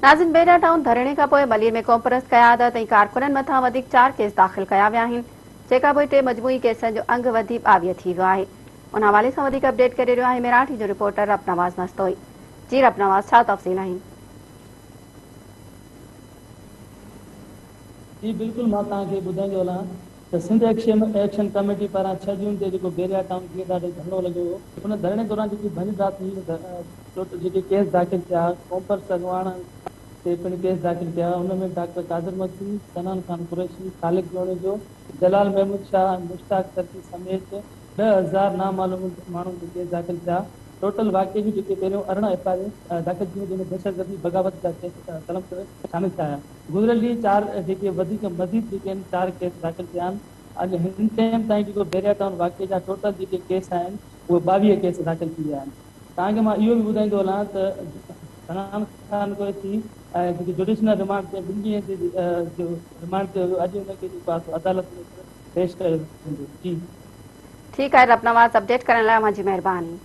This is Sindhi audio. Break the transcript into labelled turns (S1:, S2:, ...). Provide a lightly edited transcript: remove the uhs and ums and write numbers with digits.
S1: ناظرين بيرا ٽائون ڌرڻي کانپوء ملير ۾ قومپرست قيادت ۽ ڪارڪنن مٿان وڌيڪ چار ڪيس داخل ڪيا ويا آهن جنهن کانپوء ٽي مجموعي ڪيسن جو انگ وڌي 22 ٿي ويو آهي ان حوالي سان وڌيڪ اپڊيٽ ڪري رهيو آهي ميراٺي جو رپورٽر رب نواز مستوئي جي رب نواز ڇا تفصيل آهن.
S2: جي بلڪل مان توهان کي ٻڌائيندو هلان ته سنڌ ايڪشن ڪميٽي پاران ڇهه جون تي جيڪو بيريا ٽائون جيئن ڏاڍي ڌرڻو لڳو هو ان ڌرڻي دوران جيڪي ڀڃ ڊاهه ٿي ٽوٽل جيڪي ڪيس داخل ٿيا قومپرست اڳواڻن تي پڻ ڪيس داخل ٿيا ان ۾ ڊاڪٽر قادر مگسي، صنعان خان قريشي، خالق جوڻيجو، جلال محمود شاهه ۽ مشتاق سرڪي سميت 10,000 نامعلوم ماڻهن تي ڪيس داخل ٿيا ٽوٽل واقعي جون جيڪي پهريون 18 ايف I آرون داخل ٿيون جنهن ۾ دهشتگردي بغاوت جا ڪيس قلم پڻ شامل ٿيا هيا. گذريل ڏينهن چار جيڪي وڌيڪ مزيد جيڪي آهن چار ڪيس داخل ٿيا آهن اڄ هن ٽائيم تائين جيڪو بحريا ٽائون واقعي جا ٽوٽل جيڪي ڪيس آهن اهي 22 ڪيس داخل ٿي ويا آهن توهان کي مان اهو به ٻڌائيندو هلان ته سلام خان قريشي جيڪي جوڊيشنل رمانڊ تي ٻن ڏينهن جي جو رمانڊ تي هيو اڄ ان کي جيڪو آهي سو عدالت ۾ پيش ڪيو ويندو جي.
S1: ٺيڪ آهي رب نواز اپڊيٽ ڪرڻ لاء اوهان جي مهرباني.